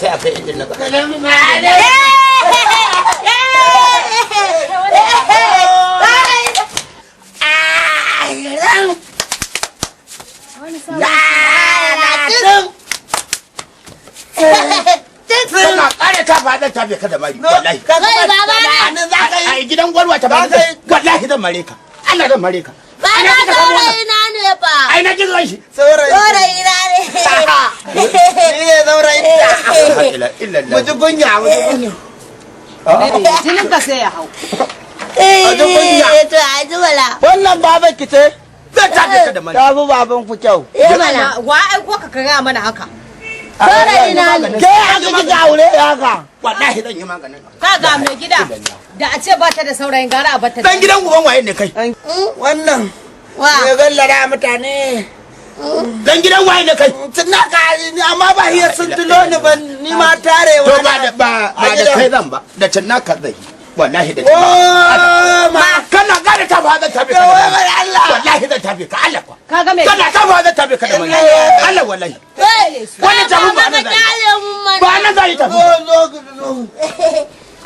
Sai a kai injin na ka. Kana kare ta fa zan tafe ka da mari wallahi. Kai baba na. Anan za ka yi. A gidan gwarwa ta ba wallahi zan mare ka. Allah zan mare ka. Baba saurayi na ne fa. Ai na ji zuwan shi. Saurayi na ne. Ni ne saurayin ta. La ilaha Mu ji kunya, mu ji kunya. Jinin ka sai ya hau. Eh, to a ji wala. Wannan baban ki ce? Zan tafe ka da mari. Ta fi baban ku kyau. Eh mana. Wa aiko ka gaya mana haka? Saurayi na ne. Ke haka kika aure haka? Wallahi zan yi maganin. Ka ga mai gida da a ce ba ta da saurayin gara a bata. Dan gidan uban waye ne kai? Wannan. Wa. Ya gallara mutane. Dan gidan waye ne kai? Tun na ka amma ba hiya sun tulo ni ba ni ma tarewa. To ba da ba ba da kai zan ba da can naka zai. Wallahi da Oh ma. Kana gane ta fa zan tafe ka. Da wai bar Allah. Wallahi zan tafe ka Allah kwa. Ka ga mai Kana ta fa zan tafe ka da mari. Allah wallahi. Wannan tafin ba Baba nan ka zai. kyale mun mana. Ba nan zai tafi. Zo zo zo.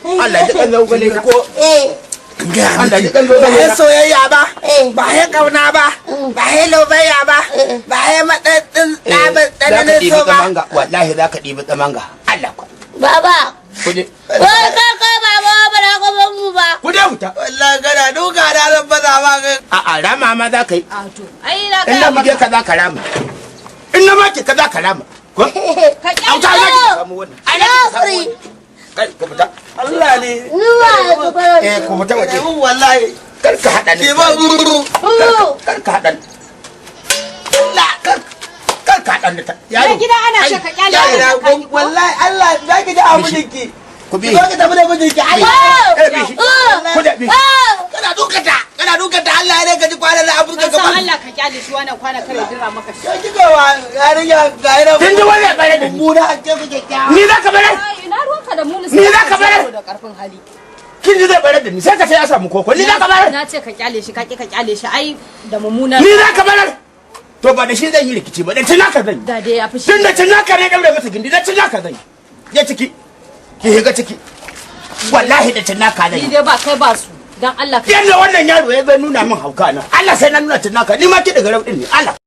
Allah ya kan zau ko. Eh. Allah ya kan zau Ba ya soyayya ba, Eh. ba ya kauna ba, ba ya lobayya ba, ba ya matsatsin Za ka tsananin ɗibi so ba. tsamanga wallahi za ka ɗibi tsamanga Allah kwa. Baba. Kuje. Wai kai kai baba ba na ka ban mu ba. Kuje huta. Wallahi kana duka na zan baza ma kai. A'a rama ma za ka yi. A to ai na In na gaya buge maka. ka za ka rama. In na make ka za ka rama. Ko? Ka Auta kyale. ina kika samu wannan. Ai na kika samu wannan. Kai ku fita. Allah ne. Ni ba ku fara. Eh ku fita waje. Mun wallahi. Kar ka haɗa ni. Ki ba gururu. Kar ka haɗa ni. Allah kar kar ka haɗa ni ta. Yaro. Mai gida ana ce ka kyale. Ya wallahi Allah za ki ji a mijinki. Ku bi. Ki zo ki tafi da mijinki. Allah. Eh bi shi. Ku da bi. Kana dukata, kana dukata Allah ne ka ji kwanan na Afirka Ka san gaban. Allah ka kyale shi wannan kwana kare dira maka shi. Ka kika wa yarinya ga ina. Kin ji wani ya bare da ni. Mummuna ke ku kyakkyawa. Ni za ka bare? Ai ina ruwanka da mu Ni za ka bare? da karfin hali. Kin ji zai bare da ni sai ka ce ya samu koko. Ni za ka bare? Na ce ka kyale shi ka ki ka kyale shi ai da mummunar. Ni za ka bare? To ba da shi zan yi rikici ba da tunaka zan yi. Da dai ya fi shi. Tun da tunaka ne daure masa gindi da tunaka zan yi. Ya ciki. Ki higa ciki. Wallahi da tunaka zan Ni yi. dai ba kai ba su. Dan Allah ka Yadda wannan yaro ya zai nuna min hauka na. Allah sai na nuna tunaka ni ma ki daga rau din ne. Allah.